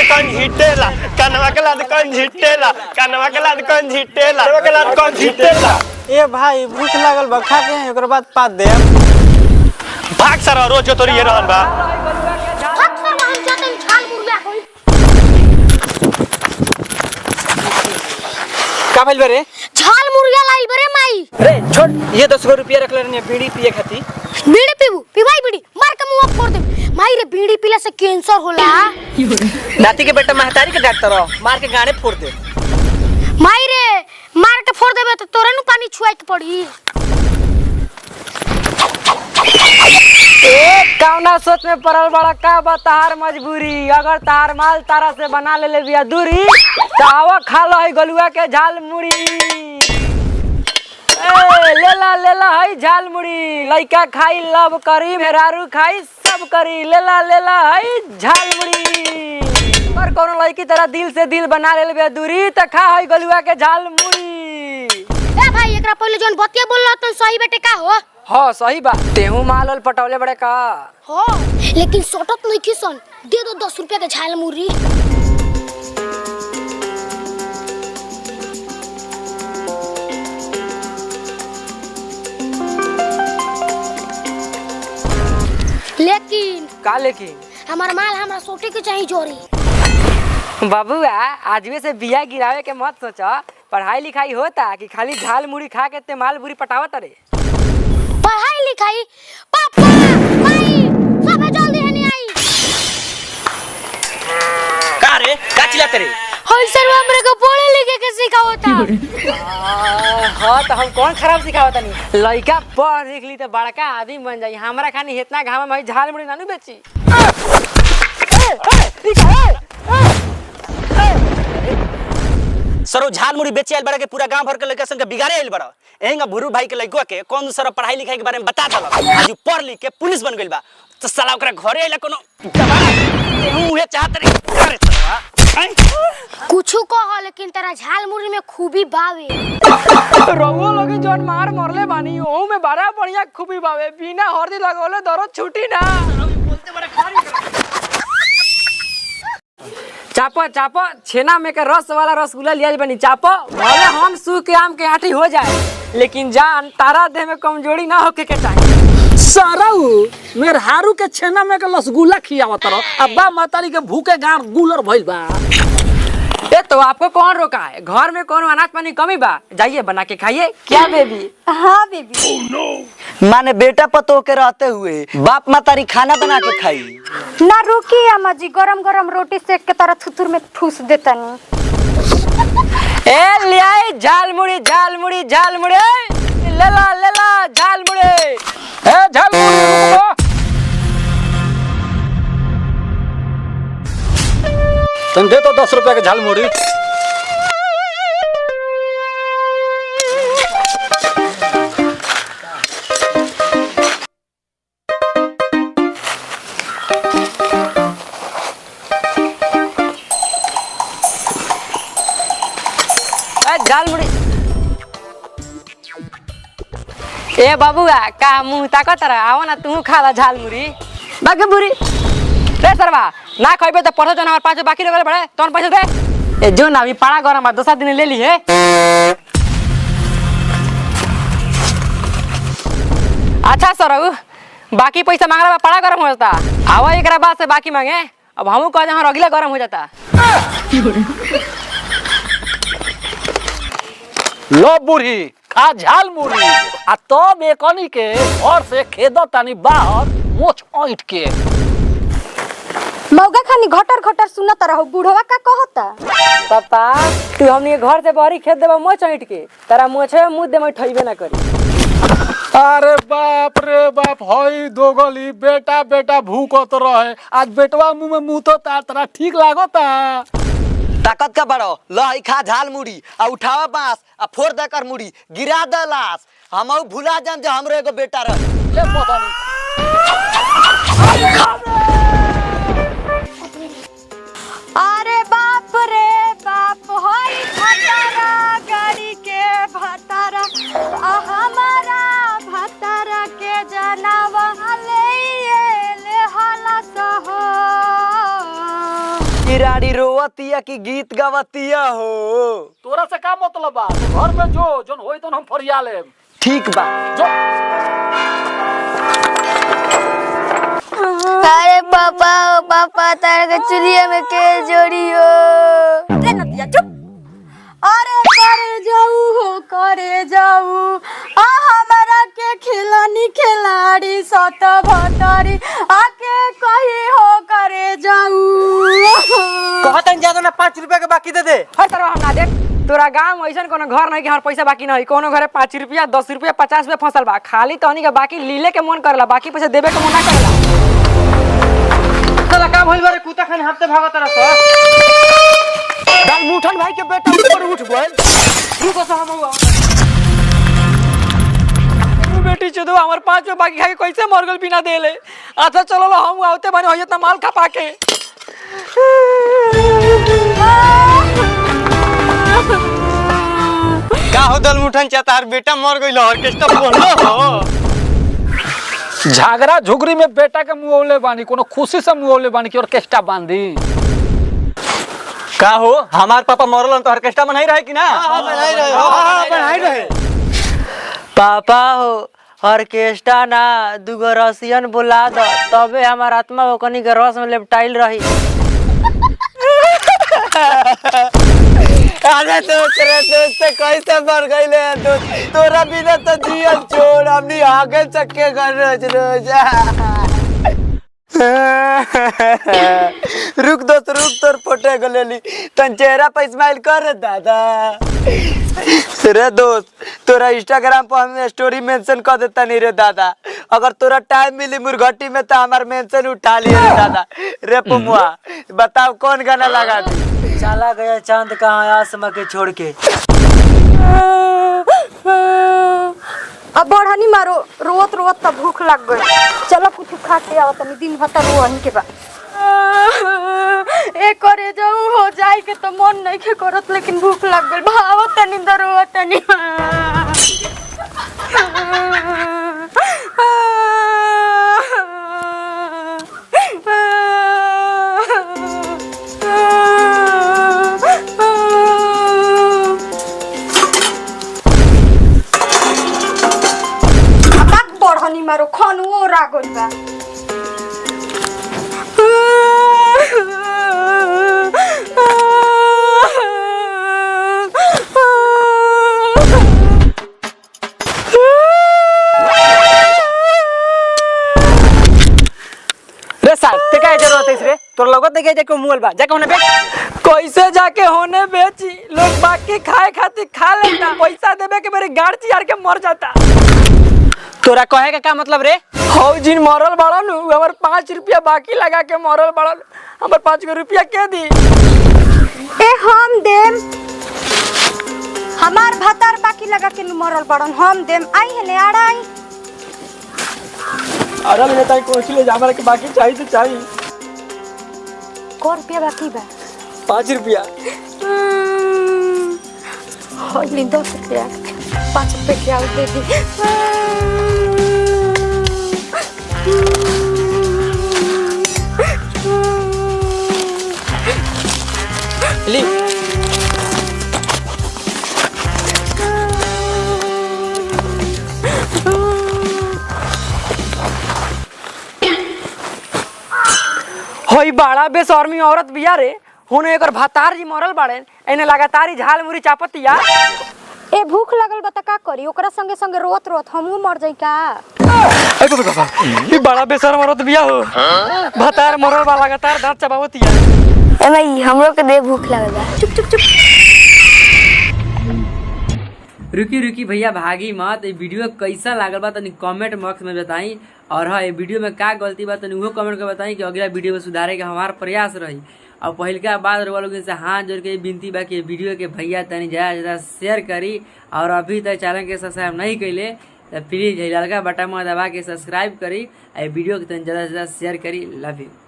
कौन झिटेला, कनवा के लात कौन झिटेला, कनवा के लात कौन झिटेला, कनवा के लात कौन झिटेला। ए भाई भूख लागल बा, खा के ओकर बाद पात दे। भाग सारा रोज तोरी ये रहन बा। भाग सर हम जाते झाल मुर्गा होई। का भइल बे रे? झाल मुर्गा लाइल बरे माई। रे छोड़, ये 10 गो रुपया रख लेने बीड़ी पिए खाती। बीड़ी पीबू? पीवाई बीड़ी मार के मुंह फोड़ दे। माई रे बीड़ी पीला से कैंसर होला। नाती के बेटा महतारी के डॉक्टर हो, मार के गाने फोड़ दे। माई रे मार के फोड़ देबे तो तोरे नु पानी छुआई के पड़ी। ए कौना सोच में पड़ल बड़ा का बा तार मजबूरी? अगर तार माल तारा से बना ले ले बिया दूरी तो आवा खा लो है गलुआ के झाल मुड़ी। ए लेला लेला है झाल मुड़ी, लइका खाई लव करी, मेहरारू खाई सब करी, लेला लेला है झाल मुड़ी। पर कोनो लड़की तरह दिल से दिल बना ले बिया दूरी तो खा है गलुआ के झाल मुड़ी। ए भाई एकरा पहले जोन बतिया बोलला तो सही बेटे का हो? हाँ सही बा। तेहू माल वाल पटौले बड़े का हो, लेकिन सोटत नहीं खिसन। दे दो 10 रुपया के झाल मुरी। लेकिन का लेकिन हमार माल हमरा सोटे के चाहिए जोरी। बाबूआ आजवे से बिया गिरावे के मत सोचा। पढ़ाई लिखाई होता कि खाली झाल मुड़ी खा के ते माल बुरी पटावत रे? पढ़ाई लिखाई पापा माई सब जल्दी है नहीं आई। का रे का चिल्लाते रे? होय सर हमरे को पढ़े लिखे के सिखावता। हां तो हम कौन खराब सिखावता नहीं? लइका पढ़ लिख ली तो बड़का आदमी बन जाई। हमरा खानी इतना घाम में झाल मुड़ी नानू बेची। सरो झाल मुड़ी बेचे आइल बड़ा के पूरा गांव भर के लड़का संग बिगाड़े आइल बड़ा। एंगा भुरु भाई के लड़का के कौन सर पढ़ाई लिखाई के बारे में बता दलक। आज पढ़ लिख के पुलिस बन गइल बा तो साला ओकरा घरे आइला कोनो दबारा तेहू उहे चाहत रे करे साला। कुछ कह लेकिन तेरा झाल मुड़ी में खूबी बावे। रउआ लोग जोन मार मरले बानी ओहू में बड़ा बढ़िया खूबी बावे। बिना हरदी लगौले दर्द छूटी ना। चापा चापा छेना में के रस वाला रसगुल्ला लिया बनी चापा। भले हम सूख के आम के आठी हो जाए लेकिन जान तारा देह में कमजोरी ना होके के चाहिए। साराऊ मेहरारू के छेना में के रसगुल्ला खियावत रहो, अब्बा मातारी के भूखे गार गुलर भइल बा। ए तो आपको कौन रोका है? घर में कौन अनाज पानी कमी बा, जाइए बना के खाइए। क्या बेबी? हाँ बेबी। oh, no. माने बेटा पतो के रहते हुए बाप मातारी खाना बना के खाई ना। रुकी अम्मा जी, गरम गरम रोटी सेक के तारा थुथुर में ठूस देतनी। ए ले आए झाल मुड़ी झाल मुड़ी झाल मुड़ी, लेला लेला झाल मुड़ी। ए झाल मुड़ी रुको, तुम दे तो 10 रुपया के झाल मुड़ी। झाल मुड़ी। ए बाबूआ का मुंह ताकत रहा? आओ ना तू खा ला झाल मुड़ी। बाकी बुरी रे सरवा ना खइबे तो पढ़ो जन हमार 5 बाकी रह बड़े तोन पैसा दे। ए जो ना अभी पाड़ा गरम बा दोसर दिन ले ली है। अच्छा सरऊ बाकी पैसा मांगला बा पाड़ा गरम हो जाता। आवा एकरा बाद से बाकी मांगे अब हमू कह जहां अगला गरम हो जाता। लो बूढ़ी खा झाल मुड़ी आ तब एकनी के घर से खेद तानी बाहर मोछ ऐंठ के। मौगा खानी घटर घटर सुनत रहो, बूढ़वा का कहता? पापा तू हमनी घर से बहरी खेत देबा मोछ ऐंठ के, तारा मोछे में मुंह देबै ठइबे ना करी। अरे बाप रे बाप, हई दोगली बेटा बेटा भूकत रहे, आज बेटवा मुंह में मुंह तो तारा ठीक लागता। ताकत का बड़ो लही खा झाल मुड़ी आ उठावा बांस आ फोड़ दे कर मुड़ी गिरा दे लाश। हम भुला जाम जे हमरो एगो बेटा रहे। ले पता नहीं। अरे बाप रे बाप, होई भतारा गाड़ी के भतारा आ हमारा भतारा के जनावा ले ले हाला सहो। कि रानी रोवतिया कि गीत गावतिया हो। तोरा से का मतलब बा? तो घर में जो जोन होई तोन हम फरिया लेम। ठीक बा जो। अरे पापा ओ पापा, तार के चुलिया में के जोड़ी हो। ले नतिया चुप। अरे करे जाऊ हो करे जाऊ, आ हमारा के खिलानी खिलाड़ी सत भतारी आके कही हो करे जाऊ। कहतन ज्यादा ना 5 रुपया के बाकी दे दे। हर तरह हम ना देख। तोरा गांव में ऐसन कोनो घर नहीं कि हमार पैसा बाकी नहीं। कोनो घरे 5 रुपया 10 रुपया 50 रुपया फसल बा, खाली तहनी के बाकी लीले के मन करला, बाकी पैसा देबे के मन ना करला। साला का भइल बारे कुत्ता खान हाथ से भागत रहा। दाल मुठन भाई के बेटा ऊपर उठ गइल। रुको सा हम हुआ। बेटी चोदो हमार 5 रुपया बाकी खा के कैसे मर गइल बिना देले। अच्छा चलो लो हम आवते बानी होई इतना माल खपा के। का हो दल मुठन चाचा, तार बेटा मर गइल ऑर्केस्ट्रा बोलो हो। झगड़ा झुगरी में बेटा के मुआवले बानी, कोनो खुशी से मुआवले बानी कि ऑर्केस्ट्रा बांधी। का हो हमार पापा मरलन तो ऑर्केस्ट्रा बनाई रहे कि ना? हां बनाई रहे, हां बनाई रहे। पापा हो ऑर्केस्ट्रा ना दुगो रसियन बुला दो तबे हमार आत्मा ओकनी के रस में लेपटाइल रही। अरे दोस्त रे दोस्त कैसे मर गइले दोस्त, तोरा बिना तो जियल छोड़ हमनी आगे चक्के कर रोज रोज। रुक दोस्त रुक, तोर फोटो को लेली तन चेहरा पर स्माइल कर दादा। रे दोस्त तोरा इंस्टाग्राम पर हम स्टोरी मेंशन कर देता नहीं रे दादा, अगर तोरा टाइम मिली मुर्घटी में तो हमार मेंशन उठा लिए रे दादा। रे पुमुआ बताओ कौन गाना लगा दी? चला गया चांद कहाँ आसमां के छोड़ के। अब बढ़नी मारो रोवत रोवत त भूख लग गई। चलो कुछ खा के आओ तनी, दिन भर त रोवही के बा। ए करे जाऊ हो जाए के तो मन नहीं के करत, लेकिन भूख लग गई। भाव तनी दरोवा तनी। बढ़नी मारो खनुओ रागल बा। रे साल ते का जरूरत है रे? तोर लगत नहीं जाके मुअल बा, जाके होने बेच। कैसे जाके होने बेची? लोग बाकी खाए खातिर खा लेता, पैसा देबे के मेरे गाड़ चियार के मर जाता। तोरा कहे का का मतलब रे? हौ जिन मरल बाड़न उ हमर 5 रुपया बाकी लगा के मरल बाड़न, हमर 5 गो रुपया के दी? ए हम देम, हमार भातार बाकी लगा के मरल बाड़न, हम देम। आई है ने आड़ा आई। अरे ले ताई कोची ले जा, हमरा के बाकी चाहिए तो चाहिए। को रुपया बाकी बा? 5 रुपया। होली 10 रुपया, 5 रुपया के आउ दे दी। ली होई बड़ा बेशर्मी औरत बिया रे, हुने एकर भातार जी मरल बाड़े, एने लगातार ही झाल मुरी चापतिया। ए भूख लगल बा त का करी? ओकरा संगे संगे रोत रोत हमहू मर जाई का? अरे बाबा ई बड़ा बेशर्म औरत बिया हो, भातार मरल बा लगातार दांत चबावतिया। ए भाई हमरो के दे, भूख लगल बा। चुप चुप चुप। रुकी रुकी भैया भागी मत, ये वीडियो कैसा लागल बा तनी कमेंट बॉक्स में बताई, और हाँ ये वीडियो में का गलती बा तनी उहो कमेंट के बताई कि अगला वीडियो में सुधारे के हमार प्रयास रही। और पहिलका बात रउआ लोगन से हाथ जोड़ के विनती बा कि वीडियो के भैया तनी ज़्यादा से ज़्यादा शेयर करी, और अभी तक चैनल के सब्सक्राइब नहीं कैले तो प्लीज़ ललका बटन दबा के सब्सक्राइब करी, और वीडियो के तनी ज़्यादा से ज़्यादा शेयर करी। Love you.